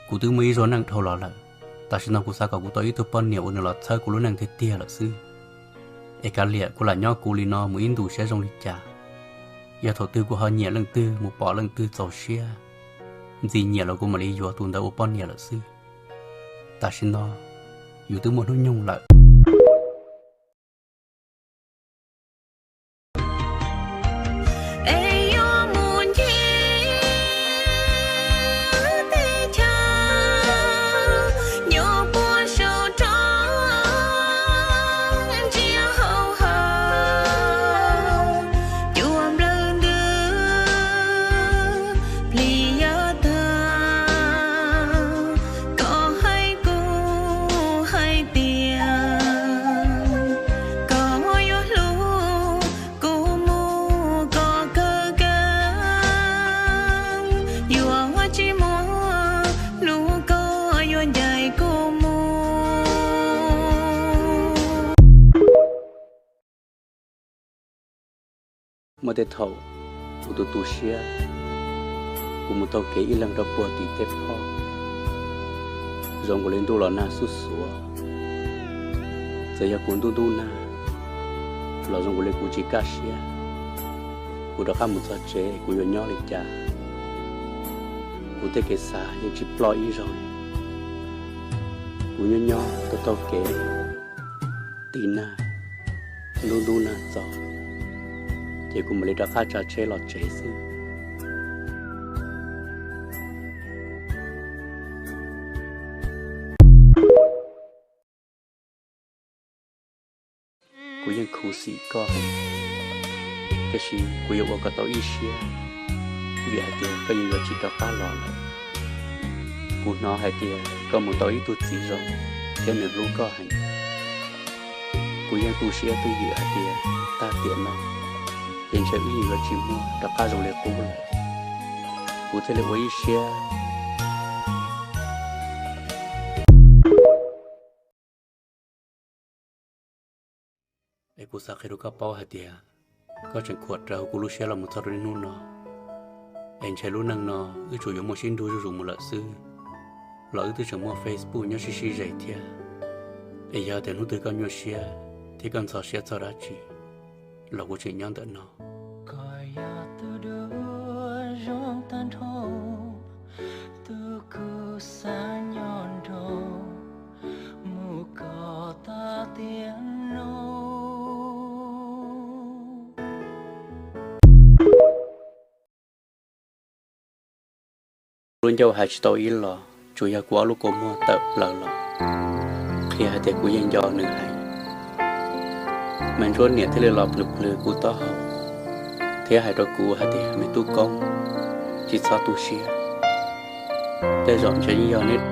Kuv twb muaj ib zaug neej dhau los lawm, tam sim no kuv xav kom kuv tau ib tug poj niam uas nws los txhawb kuv lub neej tiag tiag lawm xwb. Es kav liam kuv lam nyob kuv li no mus ib ntus saib zoo li cas. Yog thaum twg kuv ho nyiam leej twg mus pom leej twg txaus siab ntxim nyiam los kuv mam li yuav tus ntawd ua poj niam lawm xwb. Tam sim no yus twb muaj hnub nyoog lawm. Es yuav mus ncig teb chaws, nyob puag saum roob ntsia hauv hav, cua nplawg ntws plis yav tag. Koj hais kuv hais tias koj yuav hlub kuv mus kom kawg kev, yuav tsis muaj hlub koj yuav ncaim kuv mus. Muaj tej thaum kuv tu tu siab, kuv mus taug kev ib leeg rau puag tim tej phoj, zoo nkaus li ntuj los nag xub xuav. Txawm yog kuv ntub ntub nag los zoo nkaus li kuv tsis kaj siab. Kuv rov qab mus txog tsev kuv yuav nyob li cas? Kuv tej kev xav yeej tsis ploj ib zaug li. Kuv nyob nyob taug taug kev, tig nag, ntub ntub nag txog, ces kuv mam li rov qab tsav tsheb los tsev xwb. Kuv yeej khuv xim koj heev, tiam sis kuv yuav ua kom tau ib siab, vim hais tias koj yeej yuav tsis rov qab los lawm. Kuv hnov hais tias koj mus tau ib tug txiv zoo thiab nws hlub koj heev. Kuv yeej tu siab twj ywm hais tias tag tiam no ces ntshe wb yeej yuav tsis muaj rov qab zoo li qub lawm. Kuv thiaj li ua ib siab. Es kuv xav qhia rau koj paub hais tias koj tseem khuam rawv kuv lub siab los mus txog rau niaj hnub no. Es ntshe lub neej no wb tsuas yuav muaj sib nrug zuj zus mus lawm xwb, los wb twb tseem muaj Facebook nyob sib sib ze thiab. Es yog tias hnub twg koj nyuaj siab thiab koj ntxhov siab txog dab tsi los kuv tseem nyob ntawm no. Koj yog tus duab zoo tag nrho, tus kuv xav nyob nrog mus kom tag tiam no. Lub ncauj hais tsis tau ib los, tsuas yog kuv ob lub kua muag tawm plaws los qhia hais tias kuv yeej nco nws heev. Me ntsuab niam thiaj li los plhws plhws kuv taub hau thiab hais rau kuv hais tias, me tub koob, tsis txhob tu siab. Tej zaum ntshe yeej yog neb